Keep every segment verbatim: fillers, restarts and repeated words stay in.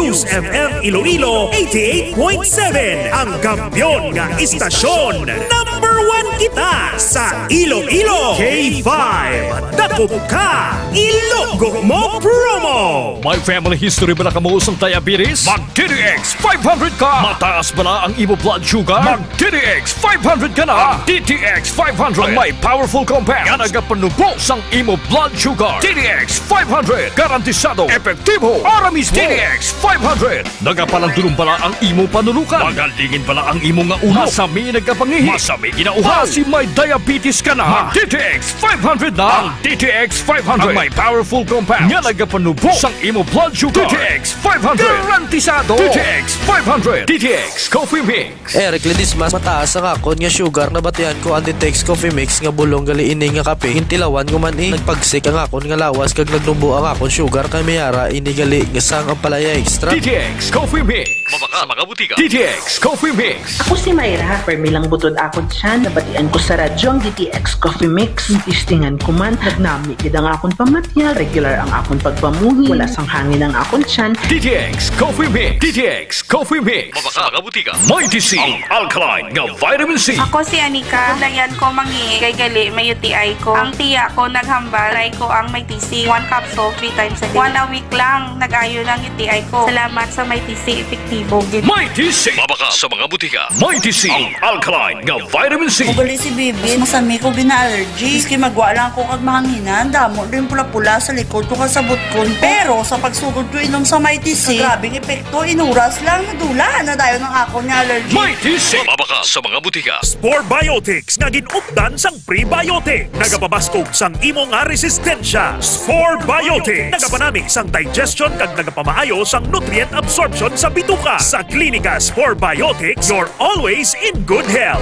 News F M Iloilo eighty-eight point seven, ang kampiyon nga istasyon. Number one kita sa Iloilo. K five, dakop ka, ilogo mo promo. May family history bala kamo sang diabetes? Mag D D X five hundred ka. Mataas bala ang imo blood sugar? Mag D D X five hundred ka na. Ang D D X five hundred ang may powerful compound nga nagapanubo sang imo blood sugar. D D X five hundred, garantisado, epektibo, ara mismo. D D X five hundred. Nagapalandulong bala ang imo panulukan? Magalingin bala ang imo nga ulo? Masami nagapangihi? Masami ginauhaw? Basi may diabetes ka na? Mag D D X five hundred na. Ang D D X five hundred ang may powerful compound nga nagapanubo sang imo blood sugar. D D X five hundred. Garantisado. D D X five hundred. D D X Coffee Mix. Eric Ledesma, mataas ang akon nga sugar. Nabatian ko ang D T X Coffee Mix nga bulong gali ini nga kape. Gintilawan ko man, eh. Nagpagsik ang akon nga lawas kag nagnubo ang akon sugar, kay may ara ini gali nga sang ampalaya extra. D T X Coffee Mix. Mabakal sa mga butika. D T X Coffee Mix. Ako si Myra, permi lang butod akon tiyan. Nabatian ko sa radyo ang D T X Coffee Mix. Testingan ko man, nagnami gid ang akon pamatyag. Regular ang akon pagpamuhi. Wala sang hangin ang akon tiyan. D T X Coffee Mix. D T X Coffee Mix. Mabakal sa mga butika. Mighty C, ang alkaline nga vitamin C. Ako si Anika. Dayan ko mangi kay gali may U T I ko. Ang tiya ko naghambal, try ko ang Mighty C. One capsule, three times a day. One a week lang, nag-ayo lang U T I ko. Salamat sa Mighty C, epektibo gid. Mighty C. Mabakal sa mga butika. Mighty C, ang alkaline nga vitamin C. Ugali si Bibi, masami ko gina-allergy. Maski magwa lang ako kag mahanginan, damo din pula-pula sa likod ko kag sa butkon ko. Pero sa pagsugod ko inom sa Mighty C, grabe ang epekto, inuras lang, nadula na dayon ang akon nga allergy. Mighty C. Mabakal sa mga butika. Spore Biotics nga gin-updan sang prebiotic. Nagapabaskog sang imo nga resistensya. Spore Biotics. Nagapanami sang digestion kag nagapamaayo sang nutrient absorption sa bituka. Sa Klinika Spore Biotics, you're always in good health.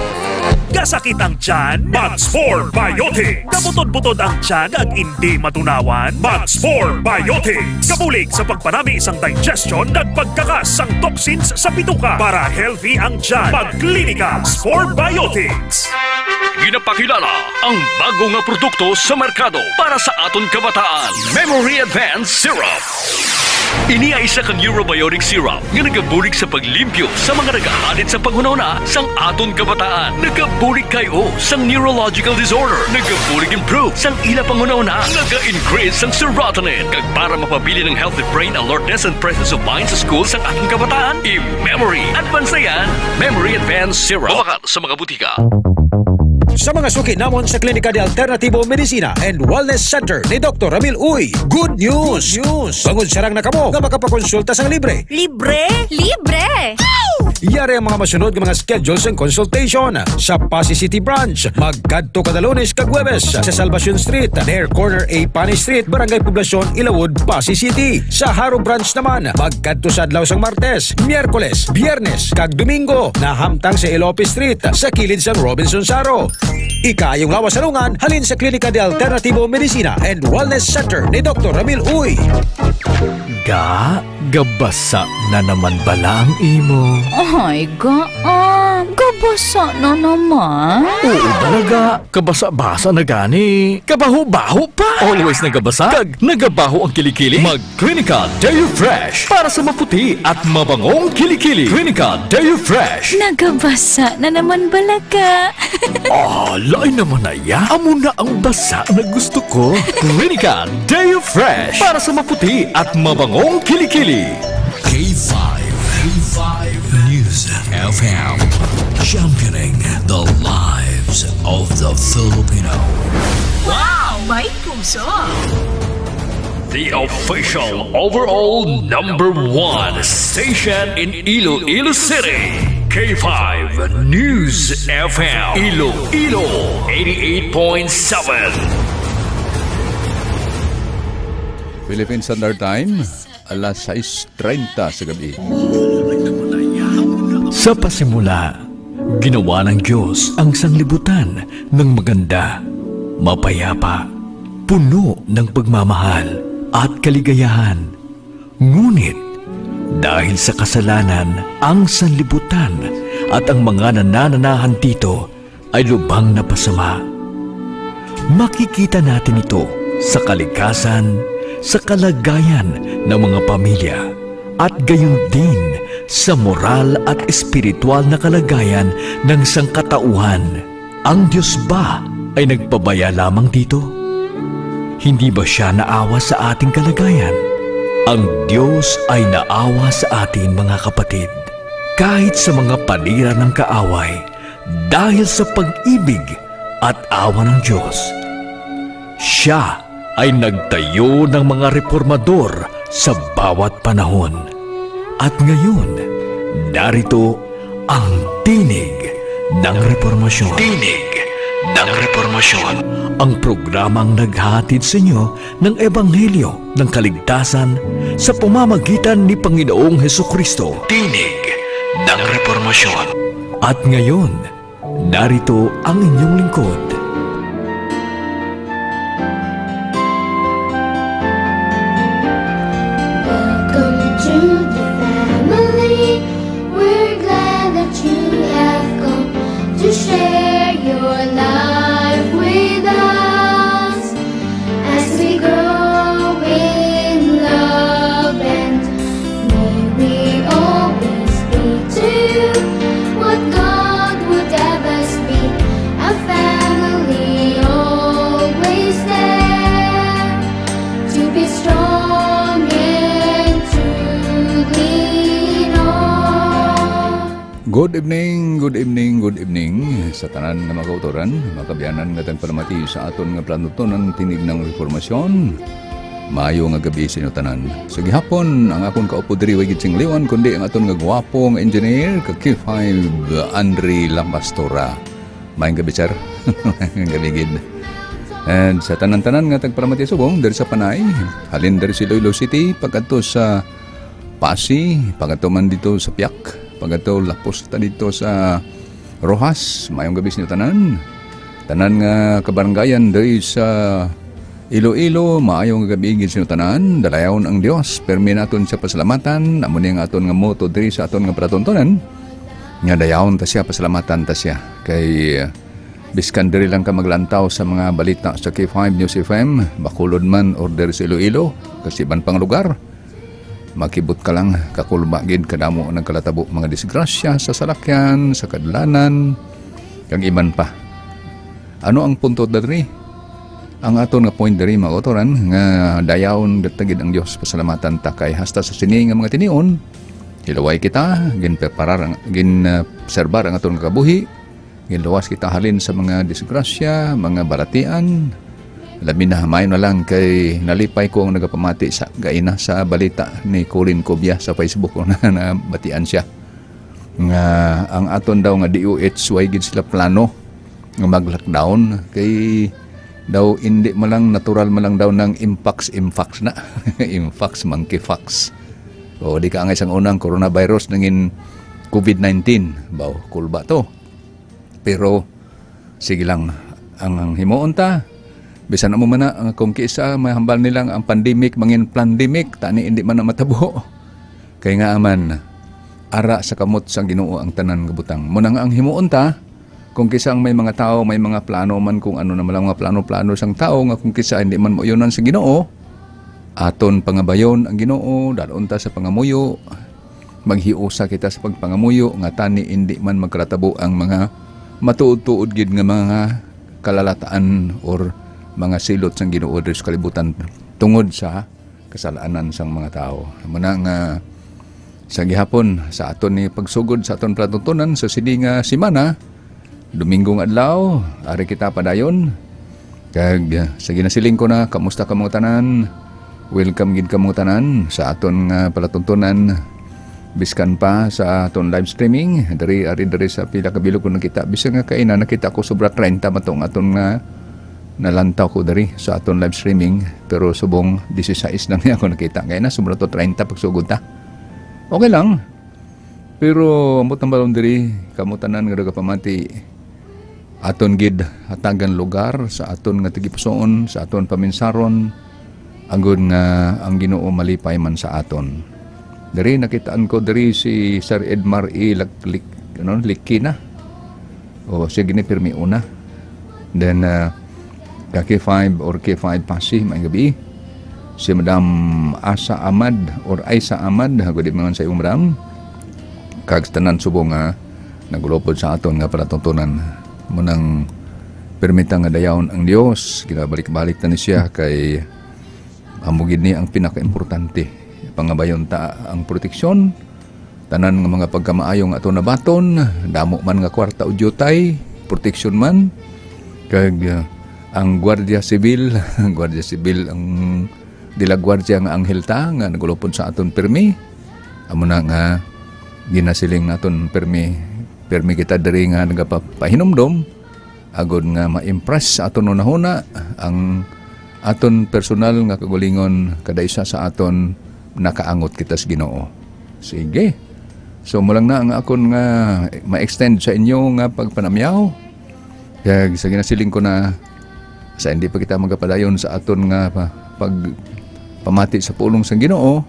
Kasakit ang tiyan? Mag Spore Biotics. Kabutod-butod ang tiyan ag indi matunawan? Mag Spore Biotics. Kabulig sa pagpanami sang digestion kag pagkakas sang toxins sa bituka. Para healthy ang tiyan, mag Klinika Spore Biotics. Ginapakilala ang bago nga produkto sa merkado para sa aton kabataan, Memory Advance Syrup. Ini ay isa ka neurobiotic syrup nga nagabulig sa paglimpyo sa mga nagahalit sa panghunahuna sang aton kabataan. Nagabulig kay o sang neurological disorder. Nagabulig improve sang ila panghunahuna. Naga-increase sang serotonin. Kag para mapabilin ang healthy brain alertness and presence of mind sa school sang aton kabataan, i-Memory Advance na yan. Memory Advance Syrup. Mabakal sa mga butika. Sa mga suki namon sa Klinika de Alternativo Medicina and Wellness Center ni Doktor Ramil Uy, good news! Good news! Bangod sarang na kamo nga makapakonsulta sang libre. Libre? Libre! Yari ang mga masunod nga mga schedule sang consultation. Sa Passi City Branch, magkadto kada Lunes kag Huwebes sa Salvacion Street, near corner A Pani Street, Barangay Poblacion, Ilawod, Passi City. Sa Jaro Branch naman, magkadto sa adlaw sang Martes, Miyerkules, Biyernes, kag Domingo, nahamtang sa Elope Street, sa kilid sang Robinson Jaro. Ikaayong lawas sa lungan, halin sa Klinika de Alternativo Medicina and Wellness Center ni Doktor Ramil Uy. Ga, gabasa na naman bala ang imo? Ay, ga, ah, gabasa na naman. Oo, talaga. Kabasa-basa na gani. Kabaho-baho pa. Always nagabasa kag nagabaho ang kilikili. Mag Clinica Deo Fresh para sa maputi at mabangong kilikili. Clinica Deo Fresh. Nagabasa na naman bala ka. Ah, lain naman na ya. Amo na ang basa na gusto ko. Clinica Deo Fresh para sa maputi at mabangong kilikili. K five, K five News F M, championing the lives of the Filipino. Wow! May puso! The official overall number one station in Iloilo City, K five News F M, Iloilo, eighty-eight point seven. Philippine Standard Time, alas sais treinta sa gabi. Sa pasimula, ginawa ng Diyos ang sanglibutan ng maganda, mapayapa, puno ng pagmamahal at kaligayahan. Ngunit, dahil sa kasalanan, ang sanlibutan at ang mga nanananahan dito ay lubhang napasama. Makikita natin ito sa kalikasan, sa kalagayan ng mga pamilya, at gayon din sa moral at espiritual na kalagayan ng sangkatauhan. Ang Dios ba ay nagpabaya lamang dito? Hindi ba siya naawa sa ating kalagayan? Ang Dios ay naawa sa atin, mga kapatid. Kahit sa mga panira ng kaaway, dahil sa pag-ibig at awa ng Dios, siya ay nagtayo ng mga reformador sa bawat panahon. At ngayon, narito ang Tinig ng Reformasyon. Tinig ng Reformasyon. Ang programang naghahatid sa inyo ng ebanghelyo ng kaligtasan sa pamamagitan ni Panginoong Hesukristo. Tinig ng Reformasyon. At ngayon, narito ang inyong lingkod. Welcome to the family. We're glad that you have come to share your life with us. As we grow in love, and may we always be to you what God would have us be, a family always there to be strong and to lean on. Good evening, good evening, good evening sa tanan nga mga kautoran, mga kaabyanan nga tagpalamati sa aton nga palatuntunan, Tinig ng Reformasyon. Maayo nga gabi sa inyo tanan. Sa gihapon, ang akon kaupod diri way gid sing liwan, kundi ang aton nga gwapo nga engineer, ka K five Andre Lapastora. Maayong gabi, sir. Maayong gabi gid. And sa tanan-tanan nga tagpalamati subong, diri sa Panay, halin diri sa Iloilo City, pagkadto sa Pasi, pagkadto man dito sa Piak, pagkadto lapos ta dito sa Roxas. Maayong gabi sa inyo tanan. Tanan nga kabaranggayan diri sa Iloilo, maayong gabi gid sa inyo tanan. Dalayawon ang Dios, permi naton siya pasalamatan. Amo ni ang aton nga motto diri sa aton nga palatuntunan, nga dayawon ta siya, pasalamatan ta siya. Kay, eh, biskan diri lang ka maglantaw sa mga balita sa K five News F M, Bacolod man or diri sa Iloilo, kag sa iban pang lugar, makibot ka lang, kakulba gid kadamo nagkalatabo mga disgrasya sa salakyan, sa kadlanan, kag iban pa. Ano ang punto diri? Ang aton nga point diri, mga kautoran, nga dayawon ta gid ang Dios, pasalamatan ta kay hasta sa sini nga mga tinion, hilaway kita, ginpreparar ang, gin, ah, preserbar ang aton nga kabuhi, ginluwas kita halin sa mga disgrasya, mga balatian. Labi na, maayo na lang kay nalipay ko ang nagapamati sa gaina sa balita ni Colin Cobia sa Facebook, na nabatian siya nga ang aton daw nga D O H, way gid sila plano nga mag-lockdown, kay daw indi man lang, natural man lang daw nang mpox, mpox na. Mpox, monkeypox. O di ka angay sang unang coronavirus, nangin covid nineteen. Baw, cool ba to? Pero sige lang, ang, ang himuon ta, bisan amo man na, ang, kung kisa may hambal nila nga ang pandemic mangin plandemic, tani hindi man na matabo. Kay nga man, ara sa kamot sang Ginoo ang tanan nga butang. Mao na nga ang himuon ta, kung kisa ang may mga tawo, may mga plano man, kung ano na man ang mga plano-plano sang tawo, nga kung kisa hindi man mauyonan sa Ginoo, aton pangabayon ang Ginoo, dalon ta sa pangamuyo, maghiusa kita sa pagpangamuyo, nga tani indi man magkalatabo ang mga matuod-tuod gid nga mga kalalataan or mga silot sang Ginoo diri sa kalibutan tungod sa kasalanan sang mga tawo. Amo na nga sa gihapon, sa aton ni pagsugod sa aton palatuntunan sa sini nga semana, Domingo nga adlaw, ari kita padayon. Kag, ah, sa ginasiling ko na, kamusta kamo tanan? Welcome gid kamo tanan sa aton nga palatuntunan. Biskan pa sa aton live streaming, diri, ari, diri sa pila ka bilog ko nakita. Bisan nga kaina, nakita ko sobra treinta man to ang aton nga nalantaw ko diri sa aton live streaming. Pero subong dieciséis lang niya ako nakita. Kaya na, sobra to treinta pagsugod ta. Okay lang. Pero ambot ang balon diri, kamo tanan nga nagapamati, aton gid hatagan lugar sa aton nga tagipusoon, sa aton paminsaron, agod nga ang Ginoo malipay man sa aton. Diri nakitaan ko diri si Sir Edmar E. Lak-, Lik-, ano, Likina. O, sige ni, pirmi una. Then, ah, ka K five or K five Pasi, maayong gabi. Si Madam Asa Ahmad or Aisa Ahmad, good evening man sa imo, Madam. Kag sa tanan subong nga nagulupod sa aton nga palatuntunan. Munang permita nga dayaon ang Dios, ginabalik-balik ta ni siya kay amo gid ni ang pinakaimportante. Pangabayon ta ang proteksyon, tanan nga mga pagkamaayo nga aton nabaton, damo man nga kwarta o diutay, proteksyon man, kag, uh, ang Guardia Civil, ang Guardia Civil, ang dila guardia nga anghel ta nga nagulupod sa aton pirmi. Amo na nga ginasiling naton pirmi, pirmi kita diri nga nagapapahinumdom agod nga ma-impress sa aton hunahuna ang aton personal nga kaugalingon, kada isa sa aton nakaangot kita sa Ginoo. Sige. So, mo lang na ang akon nga ma-extend sa inyo nga pagpanamyaw. Kag sa ginasiling ko na, sa hindi pa kita magapadayon sa aton nga pa, pag pamati sa pulong sang Ginoo,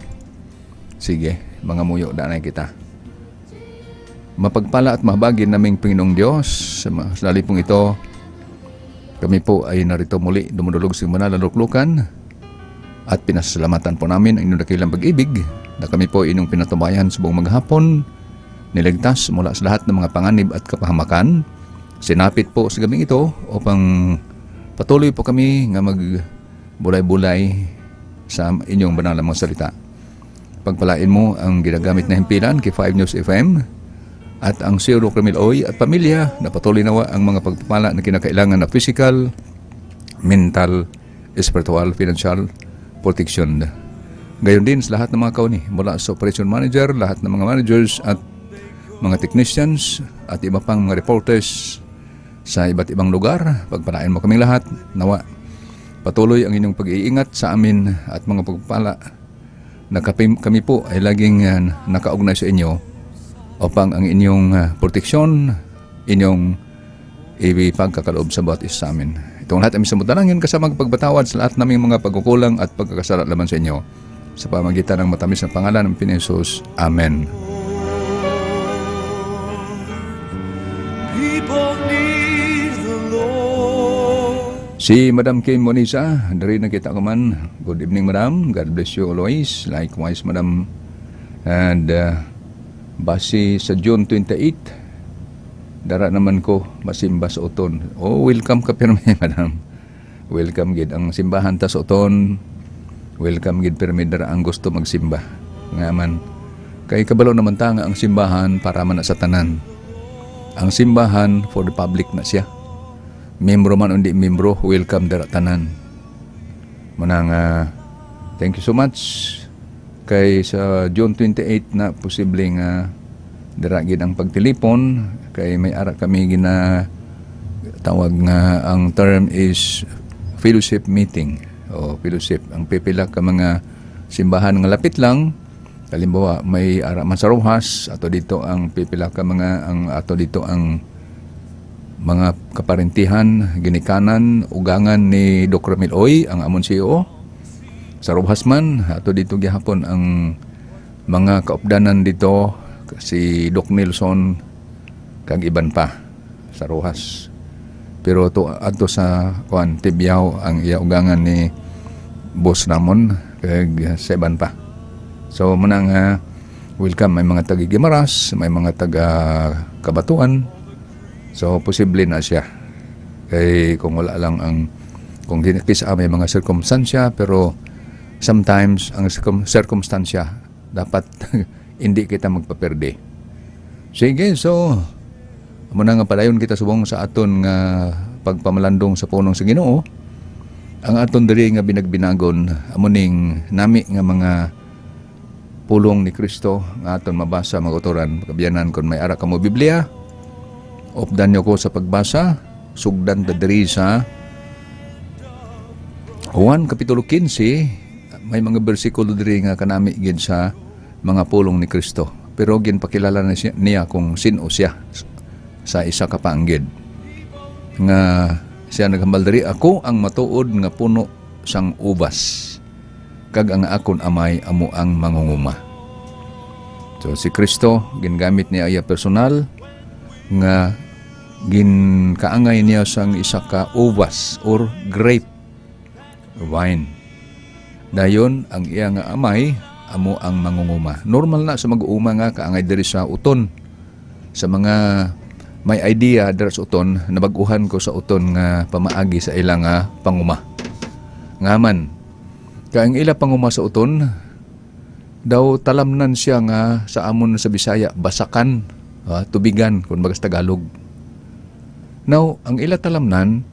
sige, mangamuyo danay kita. Mapagpala at mahabagin naming Panginoong Dios, sa ma-, sa lalipong ito, kami po ay narito muli dumudulog sa banal na luklukan at pinasalamatan po namin ang inyong dakilang pag-ibig na kami po inyong pinatubayan subong maghapon, niligtas mula sa lahat ng mga panganib at kapahamakan. Sinapit po sa gabing ito upang patuloy po kami nga magbulay-bulay sa inyong banal na mga salita. Pagpalain mo ang ginagamit na himpilan kay five News F M at ang C E O Doktor Miloy at pamilya. Napatuloy nawa ang mga pagpapala na kinakailangan na physical, mental, espiritual, financial protection. Gayon din sa lahat ng mga kauni, mula sa operation manager, lahat ng mga managers at mga technicians at iba pang mga reporters sa iba't ibang lugar. Pagpalain mo kaming lahat. Nawa, patuloy ang inyong pag-iingat sa amin at mga pagpapala na kapim-, kami po ay laging, ah, nakaugnay sa inyo upang ang inyong, ah, proteksyon, inyong ipagkakaloob sa bawat isa sa amin. Itong lahat ay sa panalangin kasama ang pagpatawad sa lahat naming mga pagkukulang at pagkakasala laban sa inyo. Sa pamagitan ng matamis na pangalan ng Panginoon Jesus. Amen. People need the Lord. Si Madam Kim Monisa, diri na kita ko man. Good evening, Madam. God bless you always. Likewise, Madam. And, uh, basi sa June twenty-eight, dara naman ko masimba sa Oton. Oh, welcome ka pirmi, Madam. Welcome gid ang simbahan ta sa Oton. Welcome gid pirmi dara ang gusto magsimba. Nga man, kay kabalo naman ta nga ang simbahan para man na sa tanan. Ang simbahan for the public na siya. Membro man o hindi membro, welcome dara tanan. Muna nga, thank you so much. Kay sa June twenty-eight na posible nga dira gid ang pagtilipon, kay may ara kami gina-, tawag nga ang term is fellowship meeting o fellowship. Ang pipila ka mga simbahan nga lapit lang, halimbawa, may ara man sa Roxas, ato dito ang pipila ka mga, ang ato dito ang mga kaparentihan, ginikanan, ugangan ni Doc Ramil Oy, ang amon C E O. Sa Roxas man, ato dito gihapon ang mga kaupdanan dito, si Doc Nelson, kag iban pa sa Roxas. Pero to, adto sa, kuan, Tibiao ang iya ugangan ni boss namon, kag sa iban pa. So, muna nga, welcome, may mga taga Guimaras, may mga taga Cabatuan. So, posible na siya. Kay kung wala lang ang, kung di na kisa may mga sirkumstansya, pero sometimes ang sirkum-, sirkumstansya dapat hindi kita magpaperde. Sige, so, amo na nga padayon kita subong sa aton nga pagpamalandong sa pulong sa Ginoo. Ang aton diri nga binagbinagon, amo ning nami nga mga pulong ni Kristo nga aton mabasa, mga kautoran, mga kaabyanan, kon may ara kamo Biblia, updan niyo ko sa pagbasa, sugdan ta diri sa Juan Kapitulo quince, may mga bersikulo diri nga kanami gid sa mga pulong ni Kristo. Pero ginpakilala na siya, niya kung sin-o siya sa isa ka paanggid, nga siya naghambal diri, "Ako ang matuod nga puno sang ubas, kag ang akon Amay amo ang mangunguma." So, si Kristo, gingamit niya iya personal nga ginkaangay niya sang isa ka ubas or grape vine. Dayon, ang iya nga amay amo ang mangunguma. Normal na sa mag-uuma nga kaangay diri sa uton. Sa mga may idea dira sa uton, nabag-uhan ko sa uton nga pamaagi sa ila nga panguma. Ngaman, kay ang ila panguma sa uton, daw talamnan siya nga sa amon sa Bisaya, basakan, ah, tubigan, kung bagas Tagalog. Now, ang ila talamnan,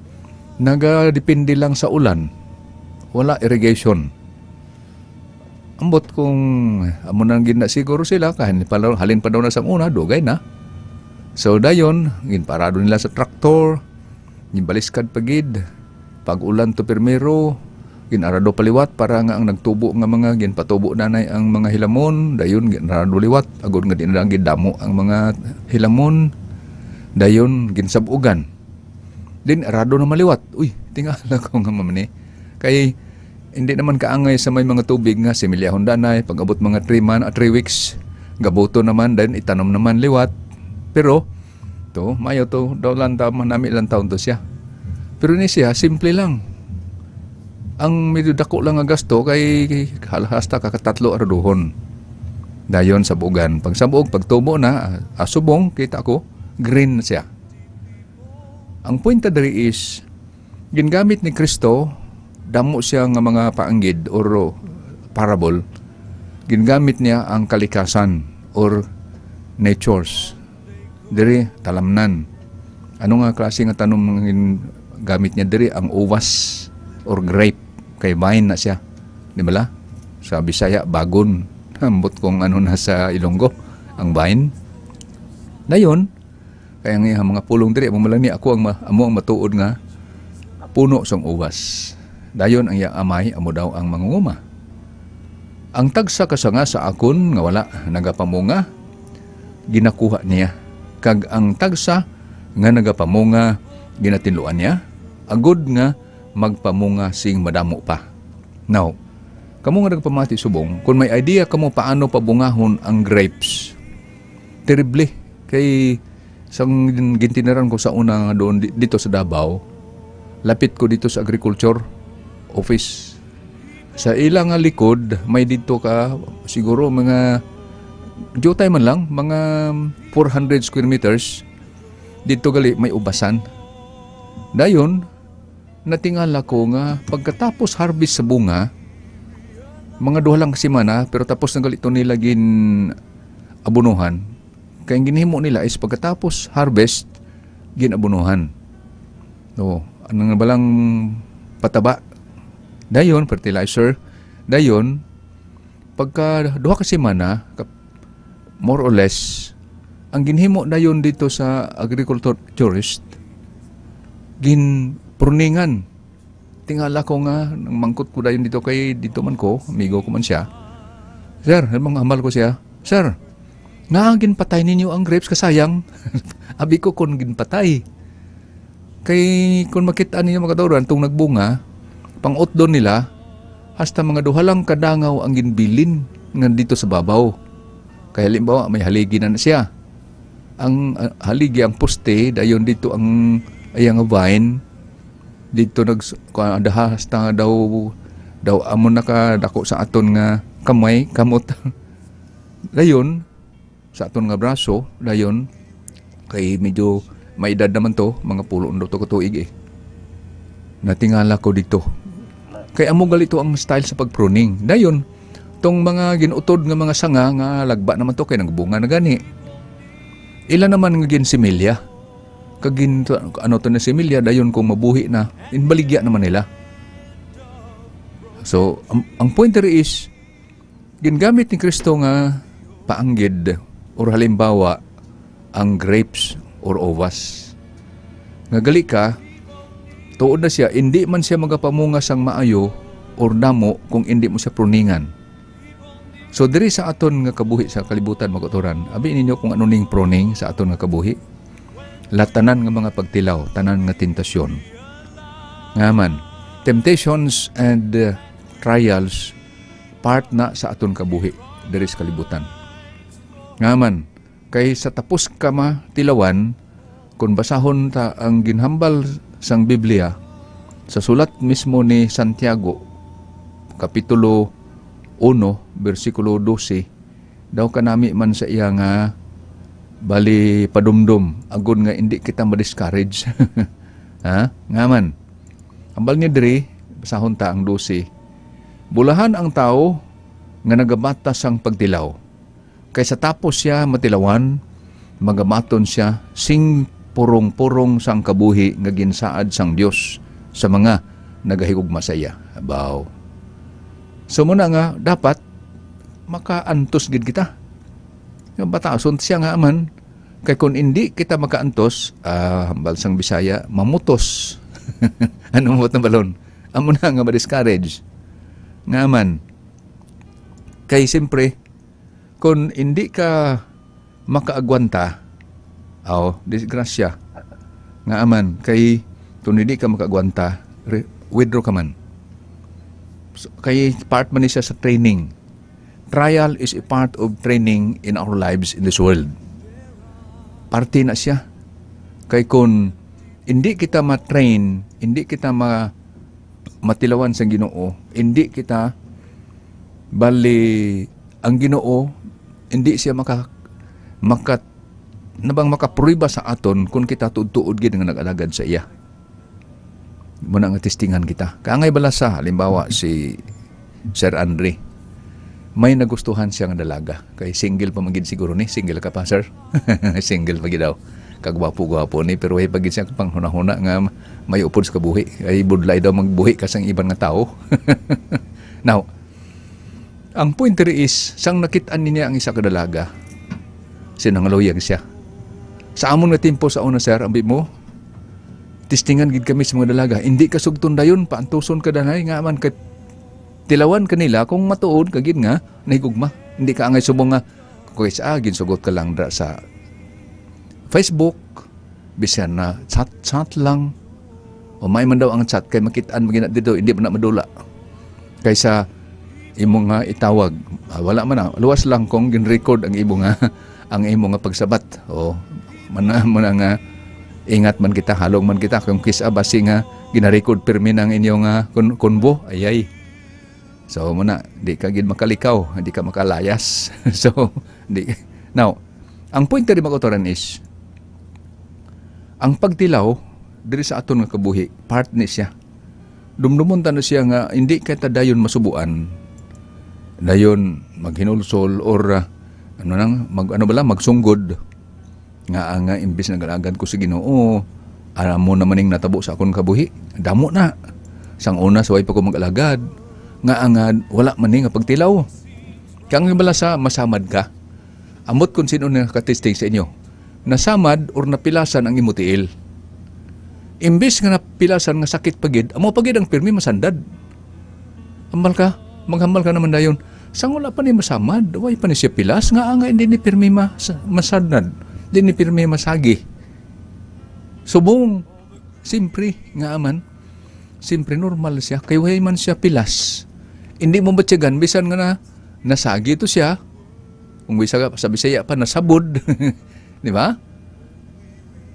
nagadepende lang sa ulan. Wala irrigation. Ambot kung amo nang gina siguro sila, kay halin pa daw, halin pa daw na sang una, dugay na. So, dayon, ginparado nila sa traktor, ginbaliskad pa gid. Pag-ulan to primero, ginarado pa liwat para nga ang nagtubo nga mga ginpatubo nanay ang mga hilamon, dayon ginarado liwat, agod nga di na lang gid damo ang mga hilamon, dayon ginsab-ugan. Din arado na maliwat. Uy, tingala ko nga mamani. Kay hindi naman kaangay sa may mga tubig nga similyahon danay, pag-abot mga three man, ah, three weeks, gabuto naman, then itanom naman liwat. Pero, to, mayo to, daw lang ta, manami lang taon to siya. Pero ni siya, simple lang. Ang medyo dako lang nga gasto kay hal-, hasta kakatatlo araduhon. Dayon sa bugan. Pagsabog, pagtubo na, ah, subong, kita ko, green na siya. Ang point diri is, gingamit ni Kristo, damo siya nga mga paanggid or parable, gingamit niya ang kalikasan or natures. Diri, talamnan. Ano nga klase nga tanom ang gin-, gamit niya diri? Ang uwas or grape, kay vine na siya. Di ba la? Sa Bisaya, bagon. Ambot kung ano na sa Ilonggo, ang vine. Dayon, kay ang iyang mga pulong diri, amo lang ni ako ang ma-, amo ang matuod nga puno sang uwas. Dayon ang iya amay, amo daw ang mangunguma. Ang tagsa ka sanga sa akon nga wala nagapamunga, ginakuha niya, kag ang tagsa nga nagapamunga, ginatinluan niya, agod nga magpamunga sing madamo pa. Now, kamo nga nagpamati subong, kung may idea kamo paano pabungahon ang grapes, terrible. Kay sang gintiniran ko sa una nga doon di-, dito sa Davao, lapit ko dito sa agriculture office. Sa ila nga likod, may dito ka siguro mga, diutay man lang, mga four hundred square meters. Dito gali may ubasan. Dayon, natingala ko nga pagkatapos harvest sa bunga, mga duha lang ka semana, pero tapos na gali to nila gin abunuhan. Kay ang ginhimo nila is pagkatapos harvest, gin-abunuhan. No, ano nga balang pataba? Dayon, fertilizer. Dayon, pagka duha ka semana, ka-, more or less, ang ginhimo dayon dito sa agriculturist, ginpruningan. Tingala ko nga, nangmangkot ko dayon dito kay dito man ko, amigo ko man siya. "Sir," mga hamal ko siya, "Sir, nga ginpatay ninyo ang grapes, kasayang." Abi ko, "Kon ginpatay, kay kon makita ninyo, mga kautoran, tong nagbunga, pang-utdon nila, hasta mga duha lang ka dangaw ang ginbilin nga dito sa babaw. Kay halimbawa, may haligi na, na siya. Ang, ah, haligi, ang poste, dayon dito ang iyang vine, dito nags-, kuwan, daha hasta nga daw, daw amo na ka dako sa aton nga kamay, kamot." Dayon, sa aton nga braso, dayon, kay medyo may edad naman to, mga pulo na to ka tuig eh. Natingala ko dito. Kay amo gali to ang style sa pag-pruning. Dayon, tong mga ginutod nga mga sanga nga lagba naman to kay nagbunga na gani. Ila naman nga ginsimilya. Kag gin-, ano to na similya, dayon kung mabuhi na, inbaligya naman nila. So, ang, ang point diri is, gingamit ni Kristo nga paanggid or halimbawa ang grapes or uvas. Nga gali ka, tuod na siya, indi man siya magapamunga sang maayo or damo kung indi mo siya pruningan. So, diri sa aton nga kabuhi sa kalibutan, mga kautoran, abi ninyo kung ano ning pruning sa aton nga kabuhi. La, tanan nga mga pagtilaw, tanan nga tentasyon. Nga man, temptations and, uh, trials, part na sa aton kabuhi diri sa kalibutan. Nga man, kay sa tapos ka matilawan, kung basahon ta ang ginhambal sang Biblia, sa sulat mismo ni Santiago, Kapitulo uno, bersikulo dose, daw kanami man sa iya nga bali padumdom, agod nga indi kita ma-discourage. Ha? Nga man, ambal ni diri, basahon ta ang dose. "Bulahan ang tawo nga nagabata sang pagtilaw, kay sa tapos sia matilawan, magabaton sia sing purong-purong sang kabuhi nga ginsaad sang Dios sa mga nagahigugma sa iya." Abaw. So, muna nga, dapat makaantos gid kita. Nga batason siya nga man. Kay kung indi kita makaantos, ah, hambal sang Bisaya, mamutos. Ano mo na balon? Amo na nga ma-discourage. Nga man. Kay siyempre, kung hindi ka makaagwanta, aw, disgrasya. Nga man, kay kung hindi ka makaagwanta, re-, withdraw ka man. So, kay part man ni siya sa training. Trial is a part of training in our lives in this world. Parte na siya. Kay kung hindi kita ma-train, hindi kita ma-, matilawan sa Ginoo, hindi kita, bali, ang Ginoo, hindi siya maka-, maka-, na bang makaprueba sa aton kung kita tuod-tuod gid nga nag-alagad sa iya. Muna nga testingan kita. Kaangay bala sa, halimbawa, si Sir Andre. May nagustuhan siya nga dalaga. Kay single pa man gid siguro ni. Single ka pa, sir? Single pa gid daw. Kagwapo-gwapo ni, pero way pa gid siya panghuna-huna nga may upod sa kabuhi. Ay, budlay daw magbuhi ka sang iban nga tawo. Now, ang point diri is, sang nakit-an niya ang isa ka dalaga, sinangaluyag siya. Sa amon nga timpo sa una, sir, ambi mo, testingan gid kami sa mga dalaga. Hindi ka sugton dayon, paantuson ka danay, nga man kay tilawan ka nila kung matuod ka gid nga nahigugma. Hindi ka angay subong nga, kung kay sa, ah, ginsugot ka lang dra sa Facebook, bisan na chat-chat lang. O may man daw ang chat, kay makit-an magina dito, hindi man na madula. Kaysa imo nga itawag, ah, wala man na. Luwas lang kung gin-record ang imo nga, ang imo nga pagsabat. O, mana, mana nga, ingat man kita, halong man kita. Kung kis-a basi nga, gina-record pirmi na ang inyo nga kun-, kunbo, ayay. So, muna, di ka gid makalikaw, di ka makalayas. So, di, now, ang point diri, mga kautoran, is, ang pagtilaw diri sa aton nga kabuhi, part ni siya. Dumdumon ta na siya nga hindi kay ta dayon masubuan. Dayon maghinulsol or, ah, ano nang, mag-, ano bala, magsunggod. Nga, nga imbis nag-alagad ko sa Ginoo, amo naman ning natabo sa akon kabuhi. Damo na. Sang una, sa way pa ko mag-alagad. Nga, nga wala man ni nga pagtilaw. Kang bala sa masamad ka. Ambot kung sino nakatesting sa inyo. Nasamad or napilasan ang imo tiil. Imbis nga napilasan nga sakit pa gid, amo pa gid ang pirmi masandad. Hambal ka, maghambal ka naman dayon. Sang wala pa ni masamad, way pa ni siya pilas, nga nga hindi ni pirmi ma-, sa-, masadnad, hindi ni pirmi masagi. Subong, simpre, nga man, simpre normal siya, kay way man siya pilas. Hindi mo batyagan, bisan nga na, nasagi to siya, kung bisa ka, sa Bisaya pa, nasabod. Di ba?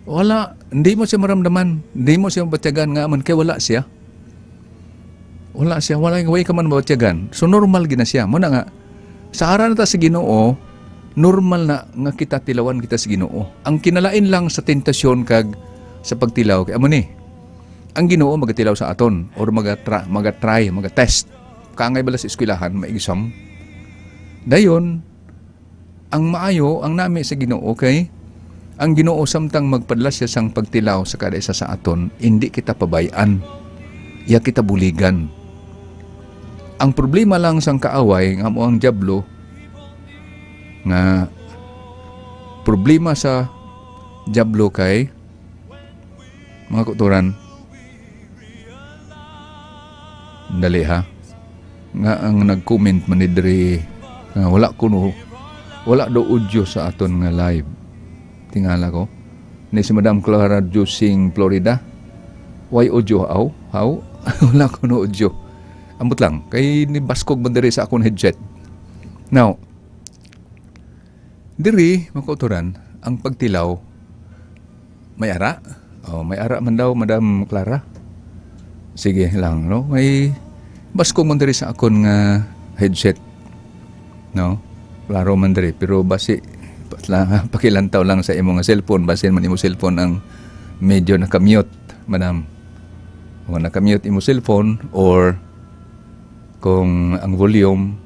Wala, hindi mo siya maramdaman, hindi mo siya mabatyagan nga man kay wala siya. Wala siya, wala, way ka man mabatyagan. So, normal gid na siya. Muna nga, sa aran ta sa Ginoo, normal na nga kita tilawan kita sa Ginoo. Ang kinalain lang sa tentasyon kag sa pagtilaw, kay amo ni, ang Ginoo magatilaw sa aton, or magatra-, magatry, magatest. Kaangay bala sa eskwelahan, may exam. Dayon, ang maayo, ang nami sa Ginoo, kay ang Ginoo, samtang magpadala siya sang pagtilaw sa kada isa sa aton, indi kita pabay-an. Iya kita buligan. Ang problema lang sang kaaway, nga amo ang Diablo, nga problema sa Diablo kay, mga kautoran, dali ha, nga ang nag-comment man ni diri nga wala kuno, wala daw audio sa aton nga live. Tingala ko ni si Madam Clara Jusing Florida. Way audio, aw? Haw? Wala kuno audio. Ambot lang kay ni baskog man diri sa akon headset. Now, diri, mga kautoran, ang pagtilaw, may ara? Oh, may ara man daw, Madam Clara. Sige lang, no? May, Baskog man diri sa akon nga headset, no? Klaro man diri, pero basi, patla-, pakilantaw lang sa imo nga cellphone, basin man imo cellphone ang medyo nakamute, madam. Kung nakamute imo cellphone, or kung ang volume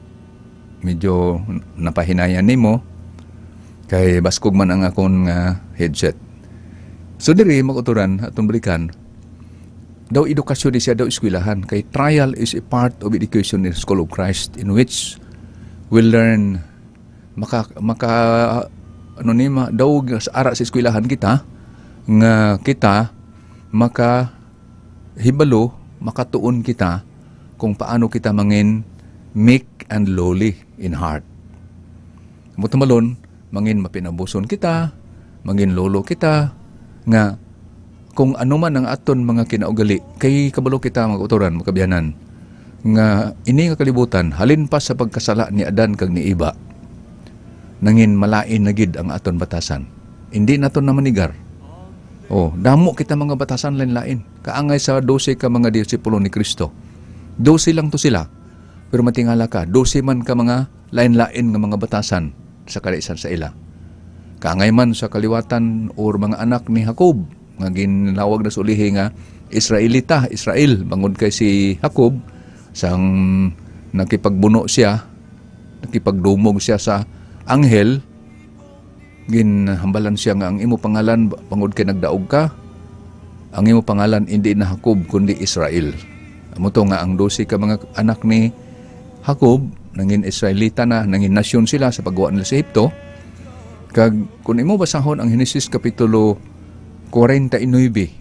medyo napahinayan nimo, kay baskog man ang akon nga headset. So diri, mga kautoran, atong balikan, daw edukasyon ni siya, daw eskwelahan, kay trial is a part of education in School of Christ, in which we learn, maka, maka, ano ni, ma, daw sa ara sa eskwelahan kita, nga kita makahibalo, makatuon kita kung paano kita mangin meek and lowly in heart. Amo tumalon, mangin mapinabuson kita, mangin lolo kita, nga kung ano man ang aton mga kinaugali, kay kabalo kita, mga kautoran, mga kaabyanan, nga ini nga kalibutan, halin pa sa pagkasala ni Adan kag ni Eva, nangin malain na gid ang aton batasan. Hindi naton na manigar. Oh, damo kita mga batasan lain-lain. Kaangay sa dose ka mga disipulo ni Kristo. Dose lang to sila. Pero matingala ka, dose man ka mga lain-lain nga mga batasan sa kalisan sa ila. Kaangay man sa kaliwatan or mga anak ni Jacob, nga ginlawag na sa ulihi nga Israelita, Israel, bangod kay si Jacob, sang nakipagbuno siya, nakipagdumog siya sa anghel, ginhambalan siya nga ang imo pangalan, bangod kay nagdaog ka, ang imo pangalan indi na Jacob, kundi Israel. Amo to nga ang dose ka mga anak ni Jacob nangin Israelita na, nangin nasyon sila sa pagwa nila sa Egipto. Kag kung imo basahon ang Henesis Kapitulo forty-nine,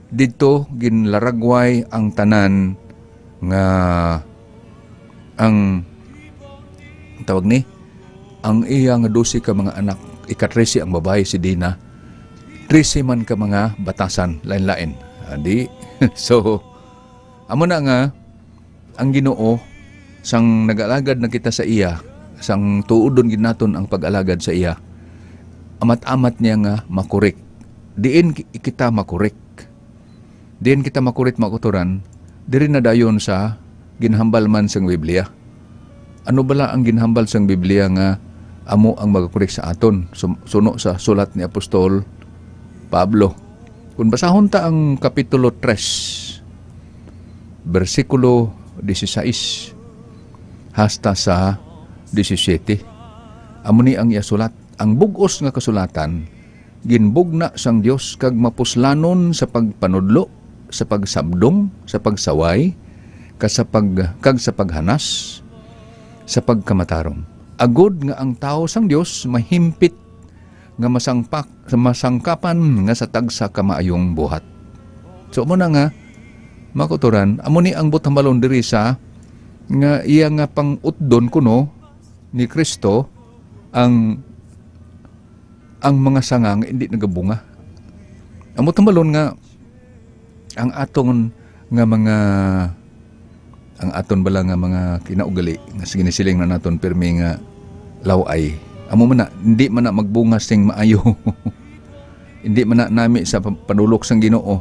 didto ginlaragway ang tanan nga ang tawag ni, ang iya nga dose ka mga anak, ika-trese ang babayi, si Dina, trese man ka mga batasan, lain-lain. Adi, so, amo na nga, ang Ginoo, sang nag-alagad na kita sa iya, sang tuodon gid naton ang pag-alagad sa iya, amat-amat niya nga makorek. Diin ki-, kita makorek? Diin kita makorek, mga kautoran? Diri na dayon sa ginhambal man sang Biblia. Ano bala ang ginhambal sang Biblia nga amo ang magakorek sa aton, sum-, suno sa sulat ni Apostol Pablo? Kung basahon ta ang Kapitulo tres, bersikulo dieciséis hasta sa diecisiete, amo ni ang iya sulat: "Ang bug-os nga kasulatan ginbugna sang Dios kag mapuslanon sa pagpanudlo, sa pagsabdong, sa pagsaway, ka sa pag-, kag sa paghanas, sa pagkamatarong, agod nga ang tawo sang Dios mahimpit nga masangpak-, masangkapan nga sa tagsa ka maayong buhat." So, amo na nga, mga kautoran, amo ni ang buthambalon diri sa nga iya nga pang-utdon kuno ni Kristo ang, ang mga sanga nga indi nagabunga. Amo tumalon nga ang aton nga mga, ang aton bala nga mga kinaugali nga ginasiling na naton pirmi nga law-ay, amo man na, hindi man na magbunga sing maayo. Hindi man na nami sa pa-, panulok sang Ginoo.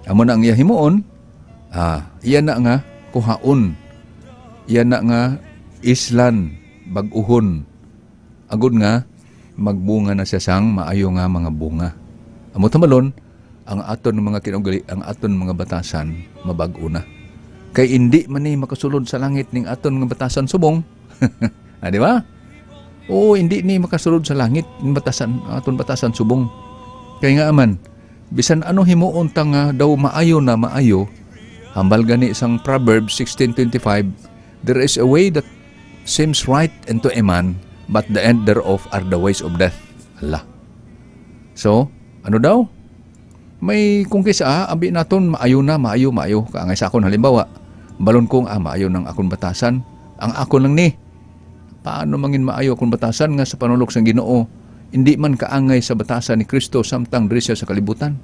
Amo na ang iya himuon, ah, iya na nga kuhaon, iya na nga islan, bag-uhon, agod nga magbunga na siya sang maayo nga mga bunga. Amo tumalon, ang aton mga kinaugali, ang aton mga batasan, mabag-o na. Kay indi man ni makasulod sa langit ning aton nga batasan subong. Ah, di ba? Oo, indi ni makasulod sa langit ning batasan, aton batasan subong. Kay nga man, bisan ano himuon ta nga daw maayo na maayo, hambal gani sang Proverbs sixteen twenty-five, "There is a way that seems right unto a man, but the end thereof are the ways of death." Hala. So, ano daw? May kung kisa, abi naton, maayo na, maayo, maayo. Kaangay sa akon, halimbawa, balon kong, ah, maayo nang akon batasan. Ang akon lang ni. Paano mangin maayo akon batasan nga sa panulok sang Ginoo, hindi man kaangay sa batasan ni Kristo samtang diri siya sa kalibutan?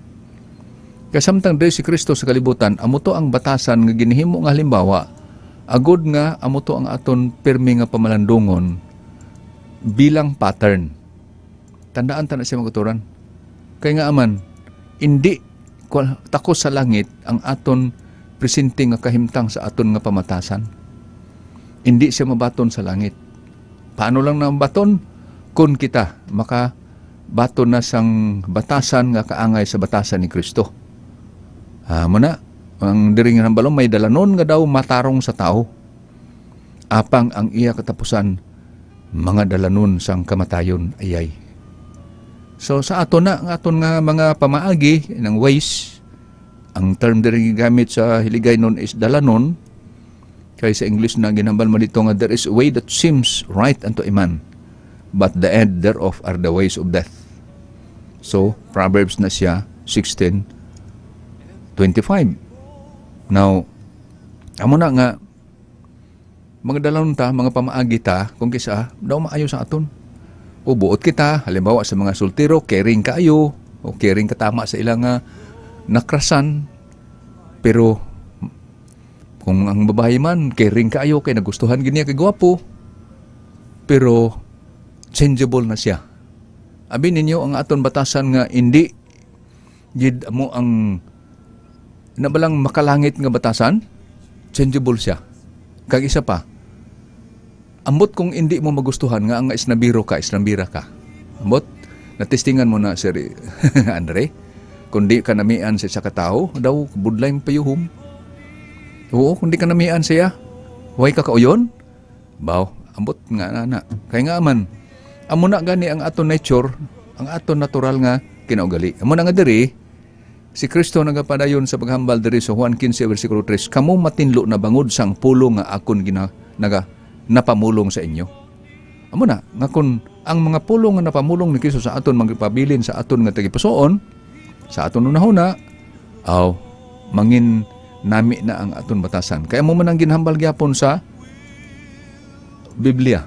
Kay samtang diri si Kristo sa kalibutan, amo to ang batasan nga ginhimo nga halimbawa, agod nga amo to ang aton pirmi nga pamalandungon bilang pattern. Tandaan ta na siya, mga kautoran. Kay nga man, indi kwa-, takos sa langit ang aton presente nga kahimtang sa aton nga pamatasan. Indi siya mabaton sa langit. Paano lang na mabaton? Kun kita makabaton na sang batasan nga kaangay sa batasan ni Kristo. Ah, muna, ang diri nga hambalon, may dalanon nga daw matarong sa tawo, apang ang iya katapusan, mga dalanon sang kamatayon. Ayay. So, sa aton na, ang aton nga mga pamaagi, ng ways, ang term diri gigamit sa Hiligaynon is dalanon, kay sa English na ginhambal mo dito nga, "There is a way that seems right unto a man, but the end thereof are the ways of death." So, Proverbs na siya, sixteen twenty-five. Now, amo na nga, mga dalanon ta, mga pamaagi ta, kung kisa, daw maayo sa aton. O buot kita, halimbawa sa mga soltero, caring kaayo, o caring katama sa ilang, ah, nakrasan. Pero kung ang babayi man, caring kaayo kay nagustuhan gid niya kay gwapo, pero changeable na siya. Abi ninyo ang aton batasan nga indi gid amo ang nabalang makalangit nga batasan, changeable siya. Kag isa pa, ambot kung indi mo magustuhan nga ang isnabiro ka, isnambira ka. Ambot, natistingan mo na, Sir Andre? Kung di ka namian sa isa ka tawo, daw budlay mo payuhom. Oo, kung di ka namian siya, way ka kauyon? Baw, ambot nga na, na. Kay nga man, amo na gani ang aton nature, ang aton natural nga kinaugali. Amo na nga diri, si Kristo nagapadayon sa paghambal diri sa Juan quince, versikulo tres, "Kamo matinlo na bangod sang pulong nga akon gina-, naga-, napamulong sa inyo." Amo na, nga kun ang mga pulong nga napamulong ni Kristo sa aton magpabilin sa aton nga tagipusoon, sa aton hunahuna, aw, mangin nami na ang aton batasan. Kaya mo man ang ginhambal gyapon sa Biblia.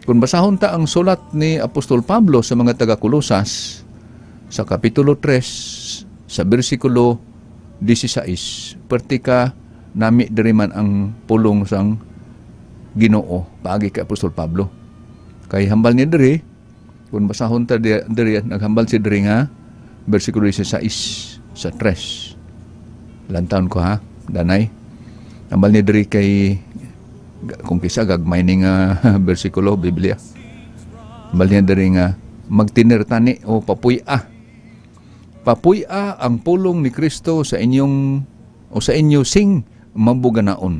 Kung basahon ta ang sulat ni Apostol Pablo sa mga taga-Colosas, sa Kapitulo tres, sa bersikulo dieciséis, perti ka nami diri man ang pulong sang Ginoo paagi kay Apostol Pablo. Kay hambal niya diri, kung basahon ta di-, diri, naghambal siya diri nga, bersikulo dieciséis sa tres. Lantawon ko, ha, danay. Hambal niya diri kay, kung kisa, gagmay ni nga bersikulo, Biblia. Hambal niya diri nga, "Magtinir tani o papuy-a. Papuy-a ang pulong ni Kristo sa inyong, o sa inyo sing mabuganaon."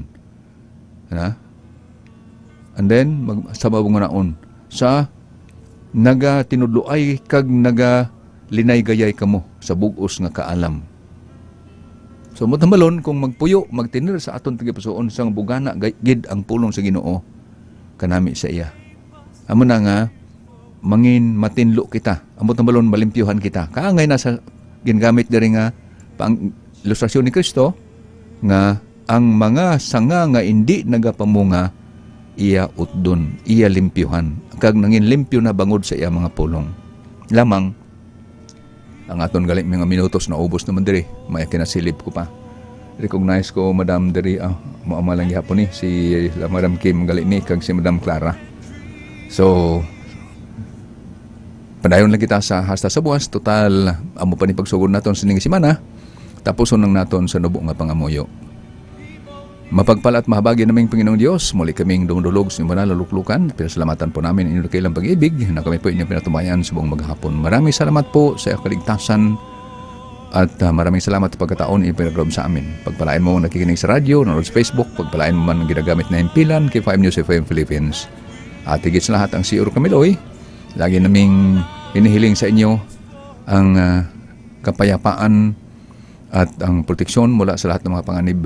Na? And then, mag-, sa mabuganaon, sa nagatinudloay kag nagalinay-gayay kamo sa bug-os nga kaalam. So, mo tambalon, kung magpuyo, magtinir sa aton tagipusoon sang bugana gay-, gid ang pulong sa Ginoo kanami sa iya. Amo na nga, mangin matinlo kita. Amo tambalon, malimpyuhan kita. Kaangay na sa gingamit diri nga pang ilustrasyon ni Kristo nga ang mga sanga nga indi nagapamunga, iya utdon, iya limpyuhan, kag nangin limpyo na bangod sa iya mga pulong. Lamang, ang aton gali mga minutos naubos naman diri, may kinasilip ko pa. Recognize ko, Madam, diri, ah, mo ama lang gihapon ni si Madam Kim gali ni kag si Madam Clara. So, padayon lang kita sa hasta sa buwas. Total, amo pa ni pagsugod naton sining semana. Tapuson lang naton sa nubo nga pangamuyo. Mapagpala at mahabagi naming Panginoong Dios, muli kaming dumudulog sa imong banal nga luklukan. Pinasalamatan po namin ang inyong dakilang pag-ibig na kami po inyong pinatumayan sa buong maghapon. Maraming salamat po sa kaligtasan at, ah, maraming salamat sa pagkataon inyong pinagkaloob sa amin. Pagpalain mo ang nakikinig sa radyo, nanonood sa Facebook, pagpalain mo man ang ginagamit na himpilan, K five News F M Philippines. At higit sa lahat ang C E O Kamiloy, lagi naming hinihiling sa inyo ang, ah, kapayapaan at ang proteksyon mula sa lahat ng mga panganib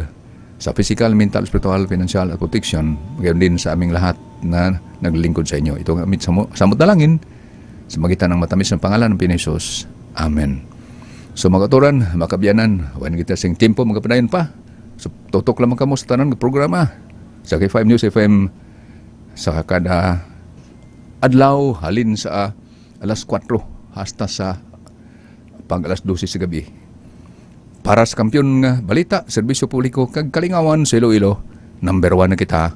sa pisikal, mental, espiritual, pinansyal at proteksyon, gayon din sa aming lahat na naglilingkod sa inyo. Ito ang aming samu-, samot na langin sa magitan ng matamis ng pangalan ng Pinoy Jesus. Amen. So, mga kauturan, mga kaabyanan, wala na kita sing tiempo, magapadayon pa. So, tutok lamang kamo sa tanan nga programa sa K five News F M sa kada adlaw, halin sa alas kuwatro hasta sa pag alas dose sa gabi. Para sa Kampiyon nga Balita, Serbisyo Publiko, kag Kalingawan sa Iloilo, number one na kita,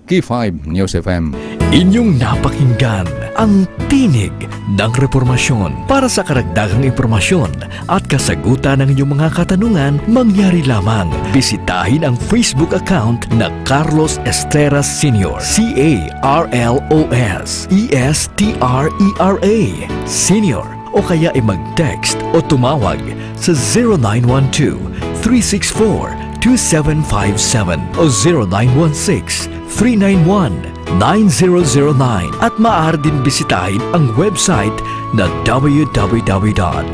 K five News F M. Inyong napakinggan Ang tinig ng reformasyon. Para sa karagdagang impormasyon at kasagutan ng inyong mga katanungan, mangyari lamang bisitahin ang Facebook account na Carlos Estreras Senior, C A R L O S E S T R E R A Senior, o kaya ay mag-text o tumawag sa zero nine one two, three six four, two seven five seven o zero nine one six, three nine one, nine zero zero nine, at maaari din bisitahin ang website na w w w dot